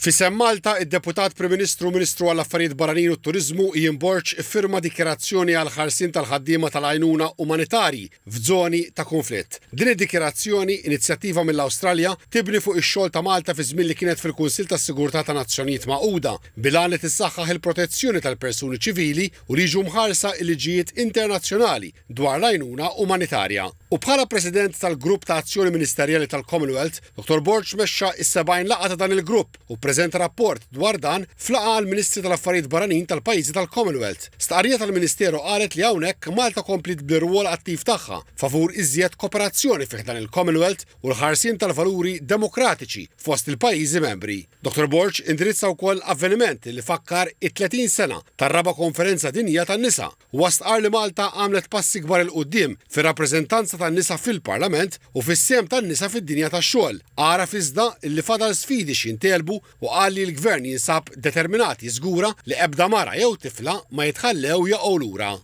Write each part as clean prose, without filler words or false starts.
F'isem Malta, id-Deputat Prim Ministru u Ministru għall-Affarijiet Barranin u t-Turiżmu Ian Borg iffirma dikjarazzjoni għall-ħarsien tal-ħaddiema tal-għajnuna umanitarji f'żoni ta' kunflitt. Din id-dikjarazzjoni, inizjattiva mill-Awstralja, tibni fuq ix-xogħol ta' Malta fi żmien li kienet fil-Kunsill tas-Sigurtà ta' Nazzjonijiet Magħquda, bil-għan li tissaħħaħ il-protezzjoni tal-persuni ċivili u li jiġu mħarsa l-liġijiet internazzjonali dwar l-għajnuna umanitarja. U bħala President tal-Grupp ta' Azzjoni Ministerjali tal-Commonwealth, Dottor Borg mexxa is-70 laqgħa ta' dan il-grupp u ppreżenta rapport dwar dan f'laqgħa għall-Ministri tal-Affarijiet Barranin tal-pajjiżi tal-Commonwealth. Stqarrija tal-Ministeru qalet li hawnhekk Malta kompliet bl-irwol attiv tagħha favur iżjed koperazzjoni fi ħdan il-Commonwealth u l-ħarsien tal-valuri demokratiċi fost il-pajjiżi membri. Dottor Borg indirizza wkoll avveniment li fakkar it-30 sena tar-Raba' Konferenza Dinjija tan-Nisa. Huwa stqarr li Malta għamlet passi kbar 'il quddiem fir-rappreżentanza tan-nisa fil-Parlament u fis-sehem tan-nisa fid-dinja tax-xogħol. Għaraf iżda li fadal sfidi x'jintgħelbu u qal li l-Gvern jinsab determinat jiżgura li ebda mara jew tifla ma jitħallew jaqgħu lura.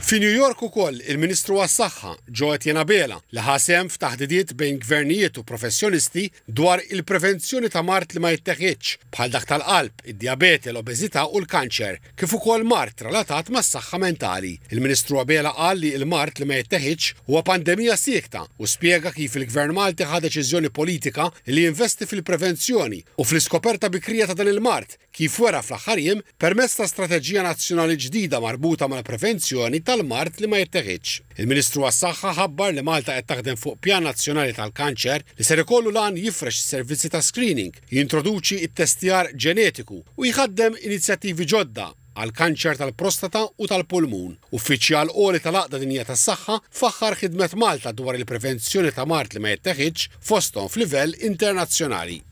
Fi New York ukoll, il-Ministru għas-Saħħa, Jo Etienne Abela, li ħa sehem f'taħdidiet bejn gvernijiet u professjonisti dwar il-prevenzjoni ta' mard li ma jitteħidx, bħal dak tal-qalb, id-dijabete, l-obeżità u l-kanċer, kif ukoll mard relatat mas-saħħa mentali. Il-Ministru Abela qal li l-mard li ma jitteħidx huwa pandemija siekta u spjega kif il-Gvern Malti ħa deċiżjoni politika li jinvesti fil-prevenzjoni u fl-iskoperta bikrija ta' dan il-mard, kif wera fl-aħħar jiem permezz ta' strateġija nazzjonali ġdida marbuta mal-prevenzjoni tal-mard li ma jitteħidx. Il-Ministru għas-Saħħa ħabbar li Malta qed taħdem fuq pjan nazzjonali tal-kanċer li ser ikollu l-għan jifrex is-servizzi ta' screening, jintroduċi t-testjar ġenetiku u jħaddem inizjattivi ġodda għall-kanċer tal-prostata u tal-pulmun. Uffiċjal għoli tal-Għaqda Dinjija tas-Saħħa faħħar ħidmet Malta dwar il-prevenzjoni ta' mard li ma jitteħidx fosthom f'livell internazzjonali.